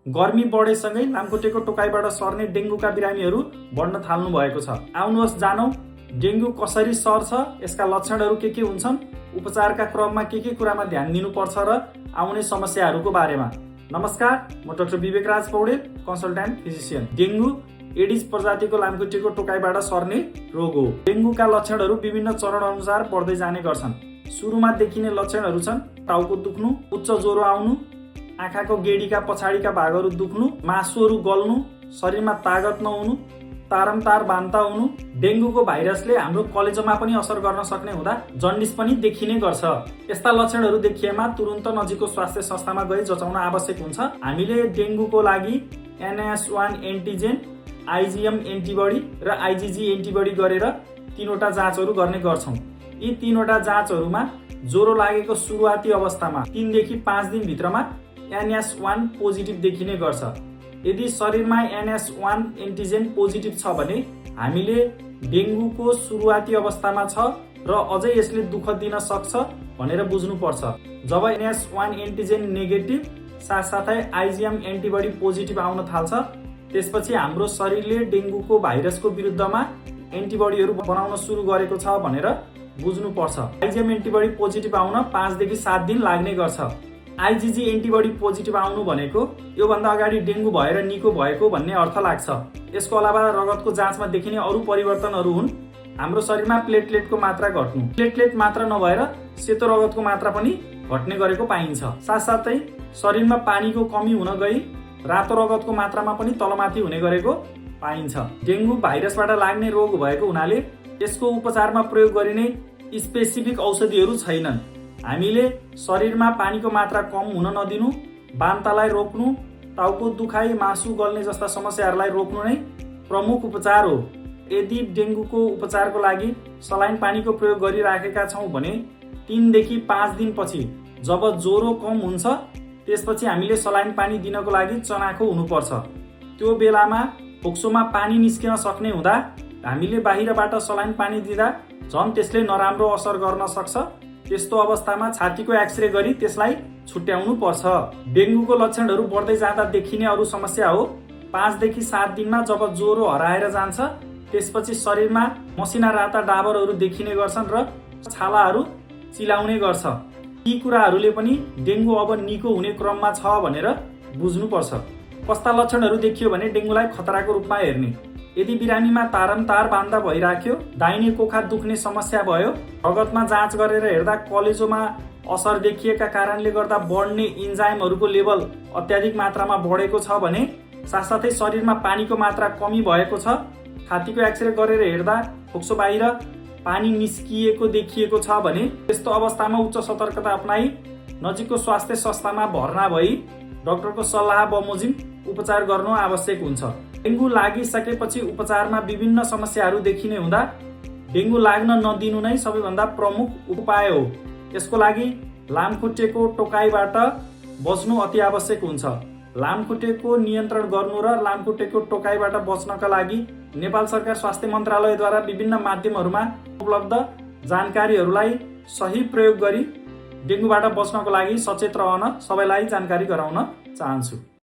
गर्मी बढेसँगै लामखुट्टेको टोकाइबाट सर्ने डेङ्गुका बिरामीहरू बढ्न थाल्नु भएको छ। आउनुहोस् जानौं डेङ्गु कसरी सर्छ, यसका लक्षणहरू के हुन्छन्, उपचारका क्रममा के कुरामा ध्यान दिनुपर्छ र आउने समस्याहरूको बारेमा। नमस्कार, म doctor Vivek Raj Paudel, consultant physician. Dengue Aedes प्रजातिको लामखुट्टेको टोकाइबाट सर्ने रोग हो। डेङ्गुका लक्षणहरू विभिन्न चरण अनुसार बढ्दै जाने गर्छन्। सुरुमा देखिने लक्षणहरू छन् टाउको दुख्नु, उच्च ज्वरो आउनु, आँखाको गेडीका पछाडिका भागहरू दुख्नु, मासुहरू गल्नु, शरीरमा तागत नहुनु, तारमतार बान्ता हुनु। डेङ्गुको भाइरसले हाम्रो कलेजोमा पनि असर गर्न सक्ने हुँदा जन्डिस पनि देखिने गर्छ। यस्ता लक्षणहरू देखिएमा तुरुन्त नजिकको स्वास्थ्य संस्थामा गई जचाउन आवश्यक हुन्छ। हामीले डेङ्गुको लागि NS1 एन्टिजेन, IgM एन्टिबडी र IgG एन्टिबडी गरेर 3वटा जाँचहरू गर्ने गर्छौं। यी 3वटा जाँचहरूमा ज्वरो लागेको सुरुवाती अवस्थामा 3 देखि 5 दिन भित्रमा NS1 पोजिटिभ देखिने गर्छ। यदि शरीरमा NS1 एन्टिजेन पोजिटिभ छ भने हामीले डेङ्गुको सुरुवाती अवस्थामा छ र अझै यसले दुःख दिन सक्छ भनेर बुझ्नुपर्छ। जब NS1 एन्टिजेन नेगेटिभ साथसाथै IgM एन्टिबडी पोजिटिभ आउन थाल्छ, त्यसपछि हाम्रो शरीरले डेङ्गुको भाइरसको विरुद्धमा एन्टिबडीहरू बनाउन सुरु गरेको छ भनेर बुझ्नुपर्छ। IgM एन्टिबडी पोजिटिभ आउन 5 देखि 7 दिन लाग्ने गर्छ। IgG एन्टिबडी पोजिटिभ आउनु भनेको योभन्दा अगाडि डेङ्गु भएर निको भएको भन्ने अर्थ लाग्छ। यसको अलावा रगतको जाँचमा देखिने अरू परिवर्तनहरू हुन् हाम्रो शरीरमा प्लेटलेटको मात्रा घट्नु, प्लेटलेट मात्र नभएर सेतो रगतको मात्रा पनि घट्ने गरेको पाइन्छ। साथसाथै शरीरमा पानीको कमी हुन गई रातो रगतको मात्रामा पनि तलमाथि हुने गरेको पाइन्छ। डेङ्गु भाइरसबाट लाग्ने रोग भएको हुनाले यसको उपचारमा प्रयोग गरिने स्पेसिफिक औषधिहरू छैनन्। हामीले शरीरमा पानीको मात्रा कम हुन नदिनु, बान्तालाई रोक्नु, टाउको दुखाइ, मासु गल्ने जस्ता समस्याहरूलाई रोक्नु नै प्रमुख उपचार हो। यदि डेङ्गुको उपचारको लागि सलाइन पानीको प्रयोग गरिराखेका छौं भने 3 देखि 5 दिनपछि जब ज्वरो कम हुन्छ त्यसपछि हामीले सलाइन पानी दिनको लागि चनाखो हुनुपर्छ। त्यो बेलामा फोक्सोमा पानी निस्किन सक्ने हुँदा हामीले बाहिरबाट सलाइन पानी दिँदा झन् त्यसले नराम्रो असर गर्न सक्छ। त्यस्तो अवस्थामा छातीको एक्सरे गरी त्यसलाई छुट्याउनु पर्छ। डेङ्गुको लक्षणहरू बढ्दै जाँदा देखिने अरू समस्या हो 5 देखि 7 दिनमा जब ज्वरो हराएर जान्छ, त्यसपछि शरीरमा मसिना राता डाबरहरू देखिने गर्छन् र छालाहरू चिलाउने गर्छ। यी कुराहरूले पनि डेङ्गु अब निको हुने क्रममा छ भनेर बुझ्नुपर्छ। कस्ता लक्षणहरू देखियो भने डेङ्गुलाई खतराको रूपमा हेर्ने। यदि बिरामीमा तारमतार बान्दा भइराख्यो, दाहिने कोखा दुख्ने समस्या भयो, रगतमा जाँच गरेर हेर्दा कलेजोमा असर देखिएका कारणले गर्दा बढ्ने इन्जाइमहरूको लेभल अत्याधिक मात्रामा बढेको छ भने, साथसाथै शरीरमा पानीको मात्रा कमी भएको छ, छातीको एक्सरे गरेर हेर्दा फोक्सो बाहिर पानी निस्किएको देखिएको छ भने, त्यस्तो अवस्थामा उच्च सतर्कता अपनाई नजिकको स्वास्थ्य संस्थामा भर्ना भई डाक्टरको सल्लाह बमोजिम उपचार गर्नु आवश्यक हुन्छ। डेङ्गु लागिसकेपछि उपचारमा विभिन्न समस्याहरू देखिने हुँदा डेङ्गु लाग्न नदिनु नै सबैभन्दा प्रमुख उपाय हो। यसको लागि लामखुट्टेको टोकाइबाट बच्नु अति आवश्यक हुन्छ। लामखुट्टेको नियन्त्रण गर्नु र लामखुट्टेको टोकाइबाट बच्नका लागि नेपाल सरकार स्वास्थ्य मन्त्रालयद्वारा विभिन्न माध्यमहरूमा उपलब्ध जानकारीहरूलाई सही प्रयोग गरी डेङ्गुबाट बच्नको लागि सचेत रहन सबैलाई जानकारी गराउन चाहन्छु।